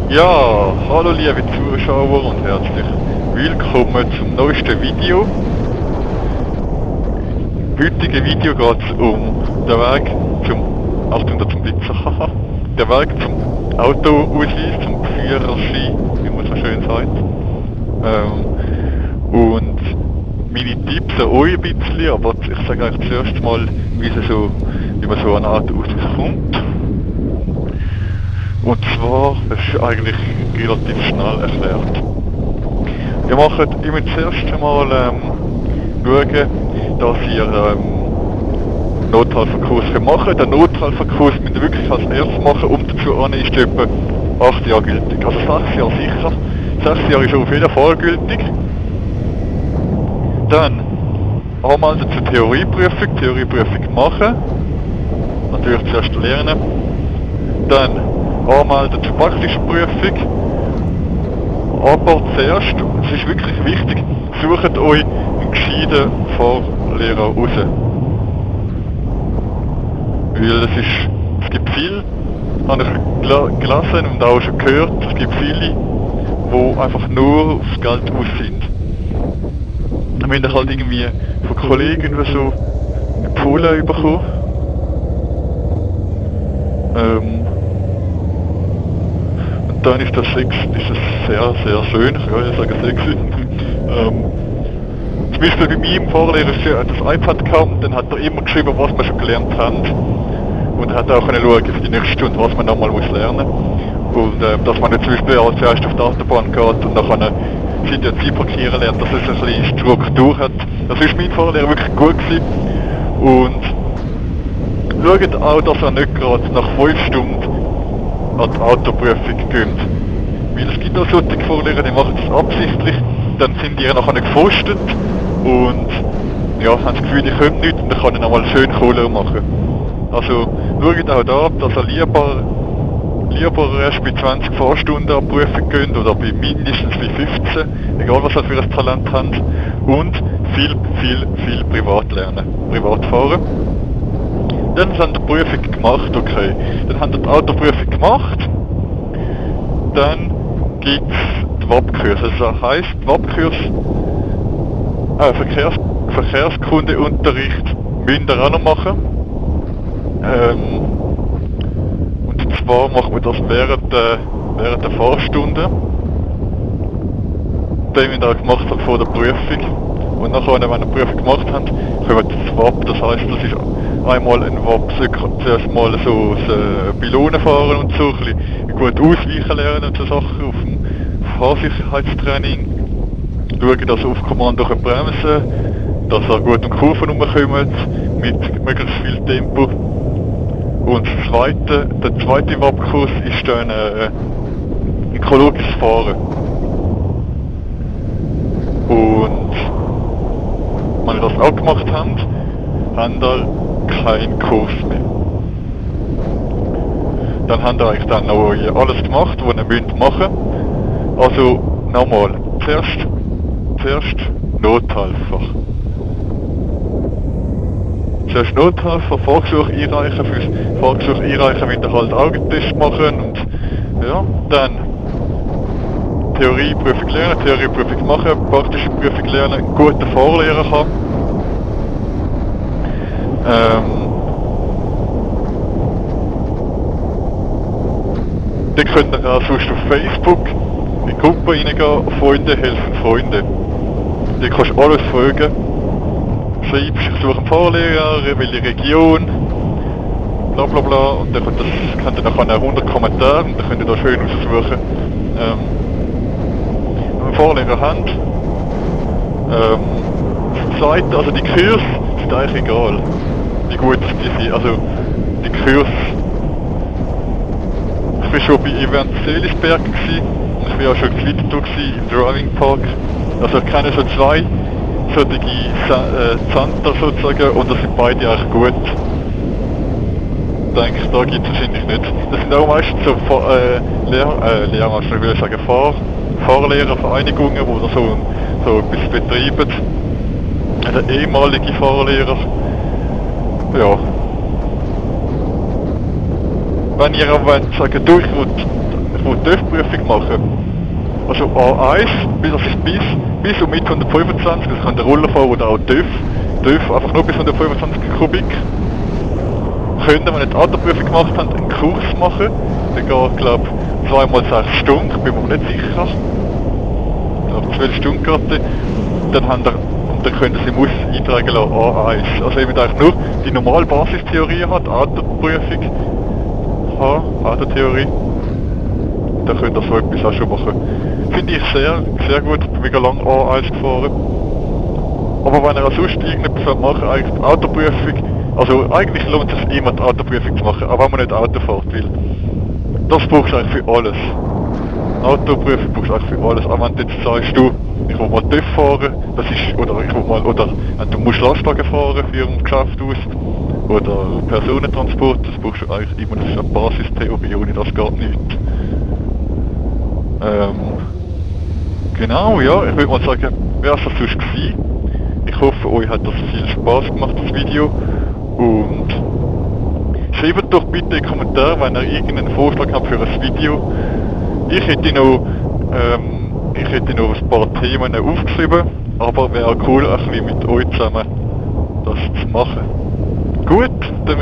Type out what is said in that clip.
Ja, hallo liebe Zuschauer und herzlich willkommen zum neuesten Video. Im heutigen Video geht es um den Weg zum, Achtung da zum Blitzer, haha, der Weg zum Autoausweis, zum Führerschein, wie man so schön sagt. Und meine Tipps an euch ein bisschen, aber ich sage eigentlich zuerst mal, wie man so an eine Art Ausweis kommt. Und zwar, das ist eigentlich relativ schnell erklärt. Ihr müsst zuerst einmal schauen, dass ihr Notfallverkurs machen könnt. Den Notfallverkurs müsst ihr wirklich als erstes machen und dazu ist etwa 8 Jahre gültig. Also 6 Jahre sicher. 6 Jahre ist auf jeden Fall gültig. Dann anmelden zur Theorieprüfung machen. Natürlich zuerst lernen. Dann anmelden zur praktischen Prüfung. Aber zuerst, es ist wirklich wichtig, sucht euch einen gescheiten Fahrlehrer raus. Weil es gibt viele, habe ich gelesen und auch schon gehört, es gibt viele, die einfach nur aufs Geld aus sind. Dann müsst ihr halt irgendwie von Kollegen oder so empfohlen bekommen. Und dann ist das sehr, sehr schön, ich sage sexy. Zum Beispiel bei meinem Fahrlehrer ist das iPad kam, dann hat er immer geschrieben, was wir schon gelernt haben. Und hat auch schauen für die nächste Stunde, was man nochmal lernen muss. Und dass man nicht zum Beispiel als zuerst auf die Autobahn geht und nachher Zeit parkieren lernt, dass es ein bisschen Struktur hat. Das ist mein Fahrlehrer wirklich gut gewesen. Und schaut auch, dass er nicht gerade nach 5 Stunden an die Autoprüfung geht. Weil es gibt auch solche Fahrlehrer, die machen das absichtlich, dann sind die nachher nicht gefrustet und ja, haben das Gefühl, die können nichts und dann kann ich nochmal schön Kohle machen. Also schaut auch da, dass ihr lieber erst bei 20 Fahrstunden an die Prüfung geht oder bei mindestens bei 15, egal was ihr für ein Talent habt. Und viel privat lernen, privat fahren. Dann haben die Prüfung gemacht, okay. Dann haben die Autoprüfung gemacht. Dann gibt es die WAP-Kurs. Also das heisst, die WAP-Kurs, Verkehrskundeunterricht müsst ihr auch noch machen. Und zwar machen wir das während der Fahrstunde. Den wir da gemacht haben vor der Prüfung. Und nachher, wenn wir die Prüfung gemacht haben, kommen wir das WAP. Das heisst, das ist einmal ein WAP, zuerst mal so das Pylonenfahren und so, ein bisschen gut ausweichen lernen und so Sachen auf dem Fahrsicherheitstraining. Schauen, dass ihr auf Kommando bremsen könnt, dass ihr gut um Kurven rumkommt, mit möglichst viel Tempo. Und der zweite WAP-Kurs ist dann ökologisches Fahren. Und wenn ihr das auch gemacht habt, habt ihr keinen Kurs mehr. Dann habt ihr eigentlich dann noch alles gemacht, was ihr müsst machen. Also nochmal, zuerst Nothelfer. Zuerst Nothelfer, Fahrgesuch einreichen, fürs Fahrgesuch einreichen müsst ihr halt Augentest machen und ja, dann Theorieprüfung lernen, Theorieprüfung machen, praktische Prüfung lernen, einen guten Fahrlehrer haben. Dann könnt ihr auch sonst auf Facebook in die Gruppe reingehen, Freunde helfen Freunde. Dann kannst du alles fragen. Schreibst, ich suche einen Fahrlehrer, welche Region, bla bla bla, und dann könnt ihr nachher 100 Kommentare und dann könnt ihr da schön aussuchen. Wenn wir einen Fahrlehrer haben, das zweite, also die Kurs sind eigentlich egal, wie gut die sind, also die Kurs, ich war schon bei Event Seelisberg gewesen, und ich war auch schon in Winterthur im Driving Park, also ich kenne schon 2 solche Zanter sozusagen und das sind beide eigentlich gut. Ich denke, da gibt es wahrscheinlich nicht. Das sind auch meistens so Fahrlehrervereinigungen, die da so etwas betreiben. Der ehemalige Fahrlehrer. Ja. Wenn ihr aber sagen, du, ich die TÜV-Prüfung machen. Also A1, das ist bis und mit 125, das kann der Roller fahren oder auch TÜV. TÜV einfach nur bis 125 Kubik. Können, wenn wir nicht die Autoprüfung gemacht haben, einen Kurs machen. Der geht, glaube ich, 2 mal 6 Stunden, bin mir nicht sicher. Ich glaube 12 Stunden gerade. Dann können Sie muss eintragen lassen A1. Also ihr müsst eigentlich nur die normale Basistheorie hat, Autoprüfung haben, Autotheorie. Dann könnt ihr so etwas auch schon machen. Finde ich sehr, sehr gut, ich bin mega lang A1 gefahren. Aber wenn ihr auch sonst irgendetwas machen wollt, eigentlich die Autoprüfung, also eigentlich lohnt es sich immer die Autoprüfung zu machen, auch wenn man nicht Auto fährt will. Das brauchst du eigentlich für alles. Autoprüfung brauchst du eigentlich für alles, auch wenn du jetzt sagst, ich will mal TÜV fahren, das ist, oder wenn du musst Lastwagen fahren für ein Geschäft aus, oder Personentransport, das brauchst du eigentlich immer, das ist eine Basistheorie, ohne das geht nicht. Genau, ja, ich würde mal sagen, wäre es das sonst gewesen. Ich hoffe, euch hat das viel Spaß gemacht, das Video. Und schreibt doch bitte in die Kommentare, wenn ihr irgendeinen Vorschlag habt für ein Video. Ich hätte noch ein paar Themen aufgeschrieben, aber wäre cool, ein bisschen mit euch zusammen das zu machen. Gut, dann